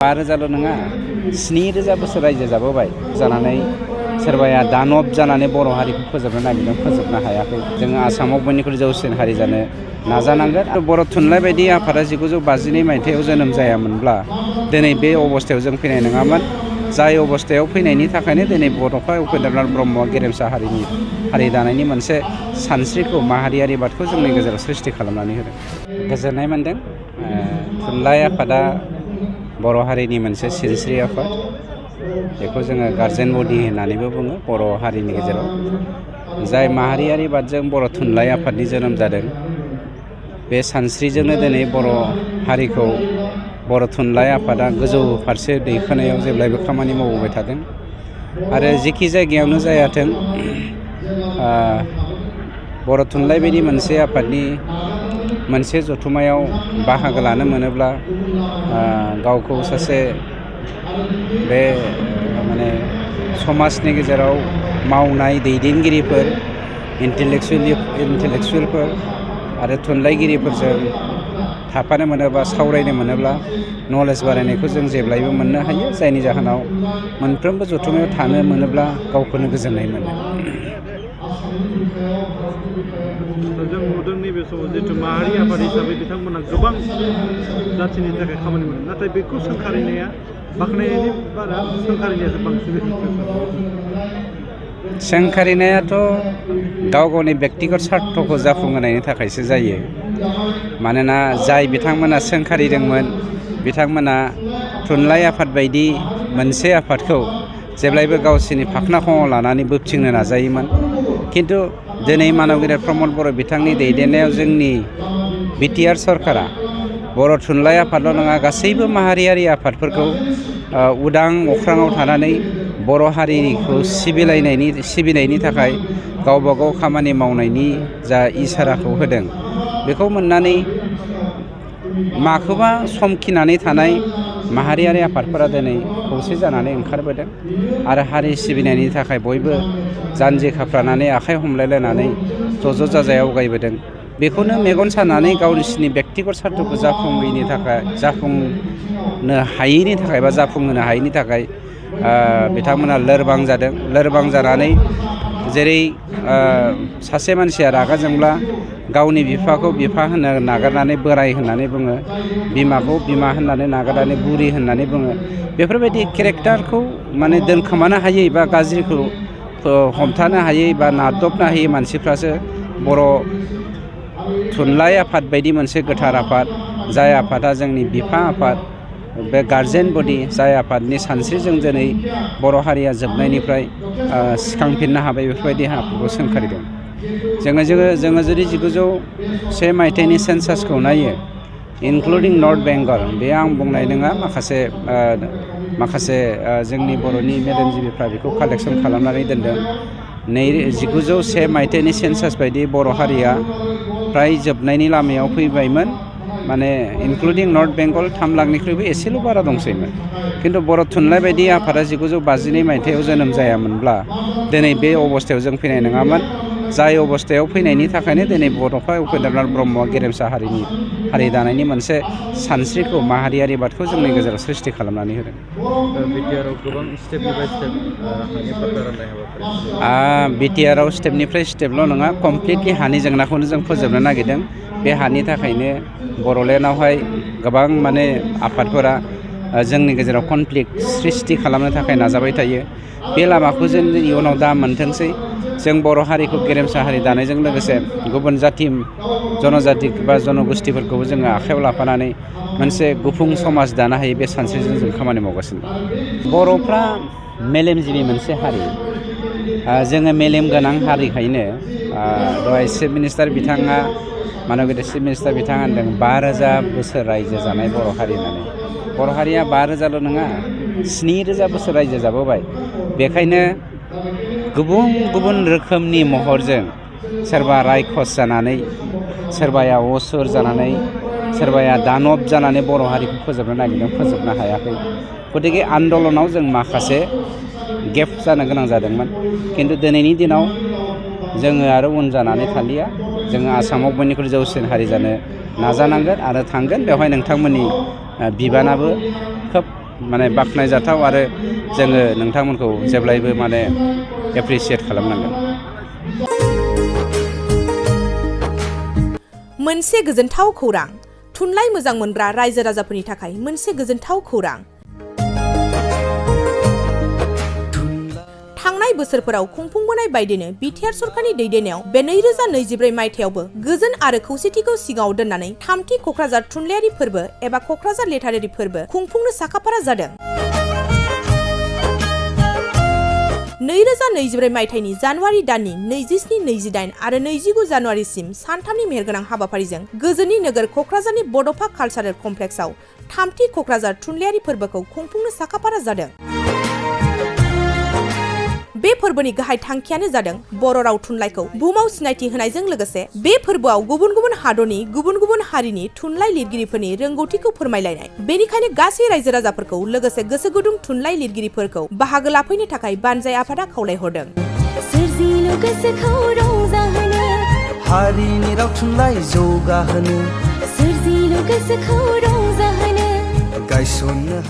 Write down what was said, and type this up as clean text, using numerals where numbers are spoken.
5 रोजाल' नङा 7 रोजा बोसोर रायजो जाबोबाय जानानै सोरबाया दानब जानानै बर' हारिखौ फोजोबनो नागिरदों, फोजोबनो हायाखै। जोङो आसामाव बयनिख्रुइ जौसिन हारि जानो नाजानांगोन। बर' थुनलाइ बायदि आफादा 1952 मायथाइयाव जोनोम जायामोनब्ला दिनै बे अबस्थायाव जों फैनाय नङामोन। जाय अबस्थायाव फैनायनि थाखायनो दिनै बड'फा उपेन्द्रनाथ ब्रह्मआ गेरेमसा हारि दानायनि मोनसे सानस्रिखौ, माहारियारिबादखौ जोंनि गेजेराव सृष्टि खालामनानै होदों। गोजोननाय मोनदों। थुनलाइ आफादा बर' हारिनि मोनसे सिनस्रि आफाद। बेखौ जोङो गार्जेन बडि होननानैबो बुङो बर' हारिनि गेजेराव। जाय माहारियारिबादजों बर' थुनलाइ आफादनि जोनोम जादों, बे सानस्रिजोंनो दिनै बर' हारिखौ बर' थुनलाइ आफादा गोजौ फारसे दैखोनायाव जेब्लायबो खामानि मावबोबाय थादों। आरो जेखि जायगायावनो जायाथों, बर' थुनलाइ बायदि मोनसे आफादनि मोनसे जथुम्मायाव बाहागो लानो मोनोब्ला गावखौ सासे बे समाजनि गेजेराव मावनाय दैदेनगिरिफोर, इन्टेलेक्सुवेलफोर आरो थुनलाइगिरिफोरजों थाफानो मोनोबा, सावरायनो मोनोब्ला नलेज बारायनायखौ जों जेब्लायबो मोननो हायो। जायनि जाहोनाव मोनफ्रोमबो जथुम्मायाव थानो मोनोब्ला गावखौनो गोजोननाय मोनो। जों नुदों नैबे समाव जिहेतु माहारि आफाद हिसाबै बिथांमोना गोबां जाथिनि थाखाय खामानि मावदों, नाथाय बेखौ सोंखारिनाया बाख्नायनायनि बारा सोंखारिनायासो बांसिन। सोंखारिनायाथ' गाव गावनि बेक्तिगत सार्थखौ जाफुंहोनायनि थाखायसो जायो। मानोना जाय बिथांमोना सोंखारिदोंमोन, बिथांमोना थुनलाइ आफाद बायदि मोनसे आफादखौ जेब्लायबो गावसोरनि फाखनाखङाव लानानै बोबथिंनो नाजायोमोन। खिन्थु दिनै मानबगिरि प्रमद बर' बिथांनि दैदेननायाव जोंनि बिटिआर सरकारा बर' थुनलाइ आफादल' नङा, गासैबो माहारियारि आफादफोरखौ उदां अख्राङाव थानानै बर' हारिखौ सिबिनायनि थाखाय गावबा गाव खामानि मावनायनि जा इसाराखौ होदों, बेखौ मोननानै माखौबा समखिनानै थानाय माहारियारि आफादफोरा दिनै खौसे जानानै ओंखारबोदों आरो हारि सिबिनायनि थाखाय बयबो जानजि खाफ्रानानै आखाइ हमलायलायनानै ज' जाजाय आवगायबोदों। बेखौनो मेगन सानानै गावसोरनि बेक्तिगत सार्थखौ जाफुंहोनो हायैनि थाखाय बिथांमोना लोरबां जादों। लोरबां जानानै जेरै सासे मानसिया रागा जोंब्ला गावनि बिफाखौ बिफा होनो नागारनानै बोराय होननानै बुङो, बिमाखौ बिमा होननानै नागारनानै बुरि होननानै बुङो, बेफोरबायदि केरेक्टारखौ दोनखोमानो हायै बा गाज्रिखौ हमथानो हायै बा नादबनो हायै मानसिफ्रासो बर' थुनलाइ आफाद बायदि मोनसे गोथार आफाद, जाय आफादा जोंनि बिफा आफाद, बे गार्जेन बडि, जाय आफादनि सानस्रिजों दिनै बर' हारिया जोबनायनिफ्राय सिखांफिननो हाबाय, बेफोरबायदि आफादखौ सोंखारिदों। जोङो जुदि 1901 मायथाइनि सेन्सासखौ नायो, इनक्लुडिं नर्थ बेंगल, बे आं बुंनाय नङा, माखासे जोंनि बर'नि मेलेमजिबिफ्रा बेखौ कालेक्सन खालामनानै दोनदों। 1901 मायथाइनि सेन्सास बायदि बर' हारिया फ्राय जोबनायनि लामायाव फैबायमोन। इनक्लुडिं नर्थ बेंगल 3 लाखनिख्रुइबो एसेल' बारा दंसैमोन। खिन्थु बर' थुनलाइ बायदि आफादा 1952 मायथाइयाव जोनोम जायामोनब्ला दिनै बे अबस्थायाव जों फैनाय नङामोन। जाय अबस्थायाव फैनायनि थाखायनो दिनै बड'फा उपेन्द्रनाथ ब्रह्मआ गेरेमसा हारि दानायनि मोनसे सानस्रिखौ, माहारियारिबादखौ जोंनि गेजेराव सृष्टि खालामनानै होदों। बिटिआरआव गोबां स्टेप बाय स्टेप हानि पट्टा राननाय हाबाफारि। बिटिआरआव स्टेपनिफ्राय स्टेपल' नङा, कमप्लिटलि हानि जेंनाखौनो जों फोजोबनो नागिरदों। बे हानि थाखायनो बर'लेण्डआवहाय गोबां आफादफोरा जोंनि गेजेराव कनफ्लिक्ट सृष्टि खालामनो थाखाय नाजाबाय थायो। बे लामाखौ जों इयुनाव दा मोनथोंसै। जों बर' हारिखौ गेरेमसा हारि दानायजों लोगोसे गुबुन जनजाति बा जनगोष्ठिफोरखौबो जोङो आखायाव लाफानानै मोनसे गुफुं समाज दानो हायो, बे सानस्रिजों जों खामानि मावगासिनो दं। बर'फ्रा मेलेमजिबि मोनसे हारि। जोङो मेलेम गोनां हारिखायनो दहाय चिफ मिनिस्टार बिथाङा, मानबगिरि चिफ मिनिस्टार बिथाङा होनदों 5,000 बोसोर रायजो जानाय बर' हारि होननानै। बर' हारिया 5,000ल' नङा, 7 रोजा बोसोर रायजो जाबोबाय। बेखायनो गुबुन गुबुन रोखोमनि महरजों सोरबा रायखस जानानै, सोरबाया असुर जानानै, सोरबाया दानब जानानै बर' हारिखौ फोजोबनो नागिरदों, फोजोबनो हायाखै। गतिके आन्दलनाव जों माखासे गेप जानो गोनां जादोंमोन। खिन्थु दिनैनि दिनाव जोङो आरो उन जानानै थालिया। जोङो आसामाव बयनिख्रुइ जौसिन हारि जानो नाजानांगोन आरो थांगोन। बेवहाय नोंथांमोननि बिबानाबो खोब माने बाख्नायजाथाव आरो जोङो नोंथांमोनखौ जेब्लायबो माने एप्रिसियेट खालामनांगोन। मोनसे गोजोनथाव खौरां थुनलाइ मोजां मोनग्रा रायजो राजाफोरनि थाखाय मोनसे गोजोनथाव खौरां। थांनाय बोसोरफोराव खुंफुंबोनाय बायदिनो बिटिआर सरकारनि दैदेननायाव बे 2024 मायथाइयावबो गोजोन आरो खौसेथिखौ सिगाङाव दोननानै थामथि क'क्राझार थुनलाइयारि फोरबो एबा क'क्राझार लिटारेरि फोरबो खुंफुंनो साखाफारा जादों। 2024 मायथाइनि जानुवारि दाननि 27, 28 आरो 29 जानुवारिसिम सानथामनि मेहेरगोनां हाबाफारिजों गोजोननि नोगोर क'क्राझारनि बड'फा कालचारेल कमप्लेक्सआव थामथि क'क्राझार थुनलाइयारि फोरबोखौ खुंफुंनो साखाफारा जादों। बे फोरबोनि गाहाय थांखियानो जादों बर' राव थुनलाइखौ बुहुमाव सिनायथि होनायजों लोगोसे बे फोरबोआव गुबुन गुबुन हादरनि गुबुन गुबुन हारिनि थुनलाइ लिरगिरिफोरनि रोंगौथिखौ फोरमायलायनाय। बेनिखायनो गासै रायजो राजाफोरखौ लोगोसे गोसो गुदुं थुनलाइ लिरगिरिफोरखौ बाहागो लाफैनो थाखाय बानजाय आफादा खावलायहरदों। सोरजिलु गोसोखौ रंजाहोनो हारिनि राव थुनलाइ जौगाहोनो सोरजिलु गोसोखौ रंजाहोनो गायसननो